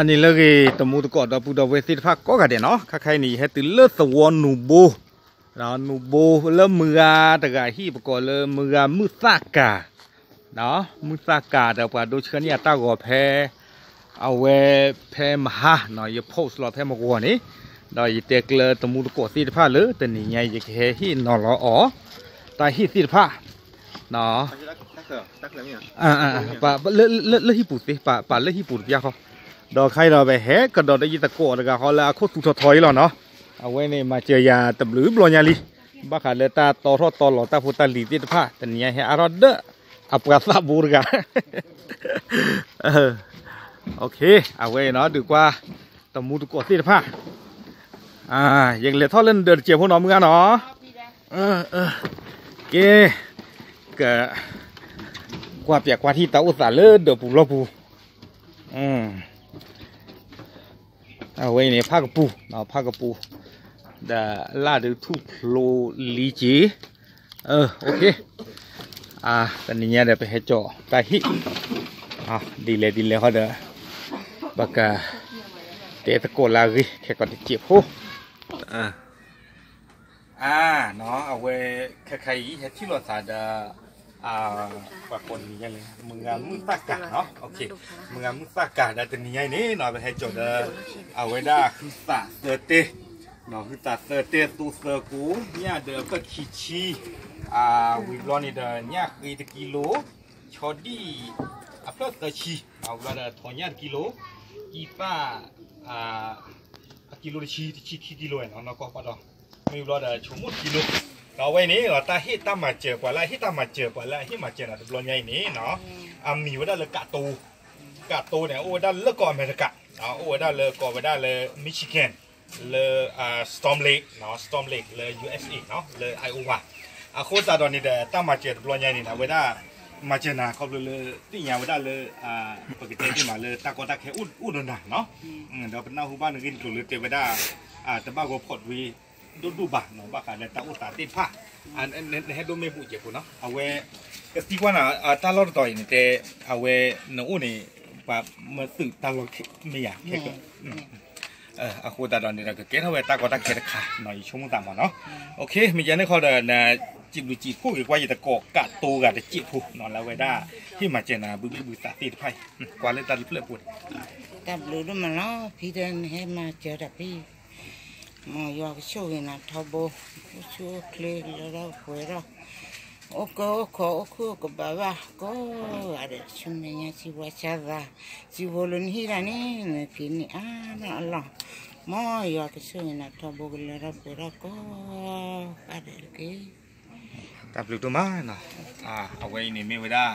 အန့ၣ်လၢအဂ့ၤ တမူတကိးဒီပုၢ်ဒီဝဲၢ်သ့ၣ်တဖၣ်ကိးဂၤဒဲးနီၤ, ခါခဲအံၤန့ၣ် ယဟဲတုၤလၢသဝီနူၤဘိ, နူၤဘိလၢမုၢ်ဂၤတဂၤဟံၣ် ပကိးလၢမုၢ်ဂၤမုၣ်သၣ်ကၤ, မုၣ်သၣ်ကၤဒီးပှၤဒိဆှၢန့ၢ်အတၢ်ဂီၤဖဲ အဝဲဖဲမဟါ, ယ post လီၤဖဲမဂီၤန့ၣ်, ဒီးယတဲကျၢၤတမူတကိးသ့ၣ်တဖၣ်လၢတနံၤညါအံၤ ယကဟဲဟ့ၣ်နီၤလီၤအီၤ တၢ်ဟ့ၣ်သ့ၣ်တဖၣ် လၢဟံၣ်ပူၤသ့, ပာ်လၢဟံၣ်ပူၤတပျၢ်ဃီ, ဒီးခါအံၤဒီးပဟဲကဒီးဒီးယသကိးတဂၤဃီလၢအခိၣ်သူထီထီအံၤလီၤနီၤ, အဝဲန့ၣ်မၤစၢၤယၤတဘျုးဘျီညါလံ, ဘၣ်ဃးလၢတၢ်တီထီၣ်တီလီၤတၢ်ဖိတၢ်လံၤသ့ၣ်တဖၣ် တနံၤညါဟဲအါထီၣ်ဒီး အပှၤသးဘိတဂၤ အဝဲအံၤနီၤ ဒုးကွၢ် တမူတကိးသ့ၣ်တဖၣ်, ယကလဲၤထီၣ်လၢနဒၢးတစဲးဖိနီၤ မုၢ်ဂၤနီၤ, ကဲ, က ကွၢ်ပၠးကွၢ်ထံၣ်တၢ်အိၣ်သးလၢဒၢးပူၤလီၢ်ပူၤ, အဝဲအံၤန့ၣ် ဖၣ်ကပူၤ, ဖၣ်ကပူၤ, ဒီးလၢဒုးထူၣ်ဖျိလံက့ၤ, တနံၤညါဒီးပဟဲကၠီၤတၢ်ဟ့ၣ်, ဒ်လဲၣ်ဒ်လဲၣ်ဃီဒီး ပက တဲသကိးလၢအဂ့ၤ ခဲကိာ်တစဲးဖိ အဝဲ ခဲခါအံၤ ဟဲထံၣ်လိာ်သးဒီး ပှၤကိးနံၤညါလဲၣ် မုၢ်ဂၤမုၣ်သၣ်ကၤနီၤ, မုၢ်ဂၤမုၣ်သၣ်ကၤဒီးတနံၤညါအံၤန့ၣ်နီၤ ပဟဲကၠီၤဒီး အဝဲဒၣ်ဟုသးသၢတဲ, ဟုသးသၢတဲ သိသၢကိး ညၣ်ဒီးအဖျၢၣ်ခံဆံ, ဝံၤဘျီန့ၣ်ဒီး ညၣ်ဃ့တကံလိ, ဆီဒံၣ်အဖျၢၣ်သၢဆံ, ဝံၤဘျီဒီး ထိးညၣ်တကံလိ, ကံပၢ် အကံလိတဆံ တဆံခံကံလိနီၤ နီၢ်ကီၢ်ပၢ်ဒီး မ့ၢ်ဘျီဒီး ဆိကမိၣ်တကံလိ, ဒီးအဝဲအံၤန့ၣ် တၢ်ဟ့ၣ်တၢ်မၤစၢၤ ပှၤလၢအဟ့ၣ်တၢ်မၤစၢၤ ပှၤလၢအဟ့ၣ်မၤစၢၤနီၤ တဘျီညါအံၤန့ၣ်နီၤ, အမံၤဝဲဒၣ်လၢကးတိ, ကးတိန့ၣ် အိၣ်ဝဲဒၣ်လၢကီၢ်အမဲရကၤ, အိၣ်ဝဲဒၣ်လၢကီၢ်ဝဲဒၣ်လၢ Michigan လၢ Storm Lake, Storm Lake လၢ ယူၢ်အ့ၣ်စ့ၣ် လၢ Iowa, အဃိသတးဒီးန့ၣ်ဒီး တၢ်မၤစၢၤတဘျီညါအံၤန့ၣ် အဝဲဒၣ် မၤစၢၤနၤခီဖျိလၢ သ့ၣ်ညါဝဲဒၣ်လၢ ပကတဲသ့မးလၢတၢ်ကီတၢ်ခဲအိၣ်ဒီးနၤနီၤ, ဒီးပနၢ်ဟူဘၣ်နဂ့ၢ်တကျိၤလၢတဲဝဲဒၣ် တဘၣ်ဂီၤဖီးတဝ့ ဒိၣ်ဒိၣ်ဘၣ်နီၤ ဘၣ်ဃးလၢတၢ်အိၣ်သးသ့ၣ်တဖၣ်, နဟဲဒိးမ့ၢ်ဘူးစဲးဖိနီၤ အဝဲ ကသံကွၢ်နၤ တၢ်လီၢ်တတီၤအံၤန့ၣ်တဲ အဝဲနအိၣ်န့ၣ် ပှၤမၤသုးတၢ်လီၢ်မ့ၢ်ယၤခဲက အဃိသတးဒီးန့ၣ်ဒီး ကကဲထီၣ်ဝဲတၢ်ကီတၢ်ခဲတခါနီၤ ယဆိကမိၣ်သးမးနီၤ, မ့ၢ်ယၤန့ၣ်ဃီဒီး နစံးဘျုးစံးဖှိၣ်က့ၤကွၢ်ယသကိး ကးတိဂၤတစဲးဖိနီၤ လၢအဝဲဒၣ် ဟ့ၣ်မၤစၢၤနၤ ဘုဘ့ၣ်ဘုသးသ့ၣ်တဖၣ်အံၤ ကွၢ်လၢတၢ်တဖျၢၣ်ဖိန့ၣ် တၢ်ဘျုးဒိၣ်မးလီၤ ဖံဒီးနဟဲမၤစၢၤတၢ်ဖံ မ်ယွၤကဆိၣ်ဂ့ၤနၤထီဘိ, အိၣ်ဆူၣ်အိၣ်ချ့လၢထီၣ်ပှဲၤထီၣ်, အိၣ်ကၢအိၣ်ခိးအိၣ်ခုၣ်အိၣ်ကဘၣ်ဘၣ် ကိးဂၤဒဲး ဆူမဲာ်ညါစံးဝါစၢ်သး, စံးဖိလၢနဟံၣ်တၢ်န့ၣ် နဖံးန့ၢ်အါထီၣ်အလီၢ်, မ်ယွၤကဆိၣ်ဂ့ၤနၤထီဘိကလၢထီၣ်ပှဲၤထီၣ်ကိးဂၤဒဲးတက့ၢ်. တၢ်ဘျုးဒိၣ်မးနီၤ, အဝဲအံၤန့ၣ်မ့ၢ်ဝဲဒၣ်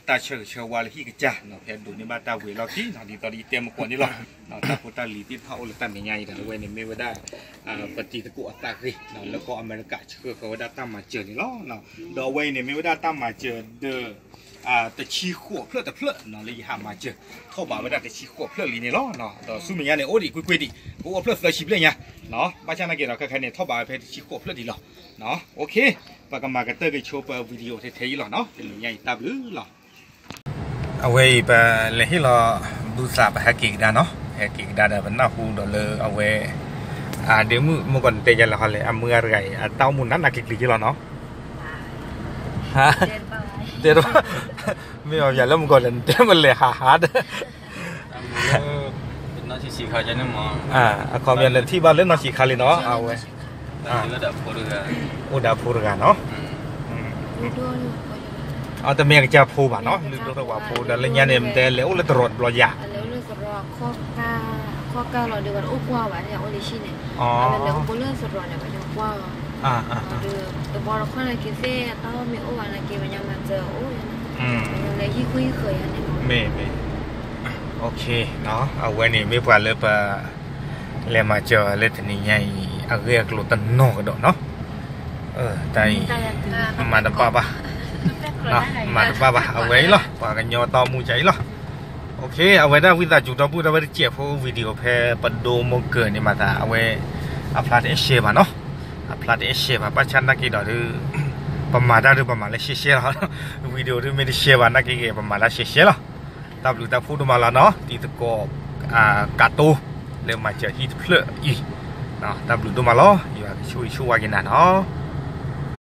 တၢ်ဆၢဂ့ၤဆၢဝါလၢဟံၣ်ကစၢ်နီၤ ဖဲဒိးန့ၢ်ဘၣ်တၢ်ဝံၤအလီၢ်ခံနီၤ ဒ်သိးဒီးယတဲမကိးန့ၣ်လီၤ, တၢ်ဖိတၢ်လံၤသ့ၣ်တဖၣ်အိၣ်လၢတၢ်မဲာ်ညါအံၤဒီး အဝဲန့ၣ်မ့ၢ်ဝဲဒၣ် ပတံၤသကိးအသးဂ့ၤ လၢကီၢ်အမဲရကၤဆှၢဃီၤဝဲဒၣ်တၢ်မၤစၢၤန့ၣ်လီၤ, ဒီးအဝဲအံၤန့ၣ်မ့ၢ်ဝဲဒၣ်တၢ်မၤစၢၤဒီး တဆံဃိးဖျၢၣ်တဖျၢၣ်နီၤ လၢယဟးမၤစၢၤ ထီၣ်ဘးဝဲဒၣ်တဆံဃိးဖျၢၣ်လံန့ၣ်လီၤ, ဒီးဆူမဲာ်ညါန့ၣ် အိၣ်ဒံးကွ့ၢ်ကွ့ၢ်ဒံး ကအိၣ်ဖျၢၣ်သၢဆံဘျဲၣ်ညါ, ဘၣ်ဆၣ်နာ်က့ဒီးခဲခဲန့ၣ် ထီၣ်ဘးဝဲဖဲတဆံဃိးဖျၢၣ်ဒံးလီၤ, ပကမၤကတၢၢ်က့ၤဆိပ video ထဲထဲအံၤလီၤနီၤ တနံၤညါအံၤတၢ်ဘျုးလီၤ. အဝဲအံၤပလဲၤဟ့ၣ်လီၤ ဘုသးပဟဲက့ၤကဒါနီၤ ဟဲက့ၤကဒါဒီးပနၢ်ဟူဒီးလၢအဝဲ အဒ့မုၣ်မုၢ်ကီၢ်နတဲယၤလၢဟီလဲၣ် အမုၢ်ဂၤတဂၤအံၤ အတၢ်အိၣ်မူနးနးကျံၤကျံၤက့လီၤနီၤ တဲတဘၣ် မ့ၢ်အီၤယၤလၢမုၢ်ကီၢ်လဲၣ် နတဲမလဲၣ်ဟးဟးဒီး အခီပညီလဲၤထံၣ်ဘၣ်လၢနီၢ်ဆံးခါလံနီၤ အဝဲ အိၣ်ဒီးဖိတဂၤနီၤ အတမ့ၢ်အကစၢ်ဖိဘၣ်နီၤ လုၢ်ဒိၣ်ထီၣ်ပှၤဖိဒီးလၢညါန့ၣ် တဲလဲၤအိၣ်လၢသရိာ်တဘျီယၤ မ့ၢ်မ့ၢ် အဝဲန့ၣ်မ့ၢ်ပှၤလၢပ လဲၤမၤစၢၤလၢတနံၤညါအံၤ အဂ့ၢ်အကျိၤတနီၤကဒီးနီၤ တၢ်အံၤ မၤတဘၣ်ဘၣ် မၤတဘၣ်ဘၣ် အဝဲအံၤလီၤ ပှၤကညီတၢ်အိၣ်မူကၢ်အံၤလီၤ အဝဲဒၣ်ဝံသးစူၤဒီပုၢ်ဒီဝဲၢ်တစဲးဖိ video ဖဲပဒိမိၢ်ကၢၤန့ၣ်မၤသး အဝဲ အဖျါတအဲၣ် share ဘၣ်နီၤ အဖျါတအဲၣ် share ဘၣ် ဘၣ်ဆၣ်နာ်က့ဒီးဒုး ပမၤတၢ်ဒုးပမၤလၢ share share လီၤ video ဒုးမ့ၢ်တ share ဘၣ်နာ်က့ဂ့ၤ ပမၤတၢ် share share လီၤ တၢ်ဘျုးတၢ်ဖှိၣ်ဒိၣ်မးလီၤနီၤ တံၤသကိး ကးတိၤ လၢမၤစၢၤဟံၣ်တဖျၢၣ်အံၤ, တၢ်ဘျုးဒိၣ်မးလီၤ. ယွၤကဆိၣ်ဂ့ၤဆိၣ်ဝါက့ၤနၤနီၤ.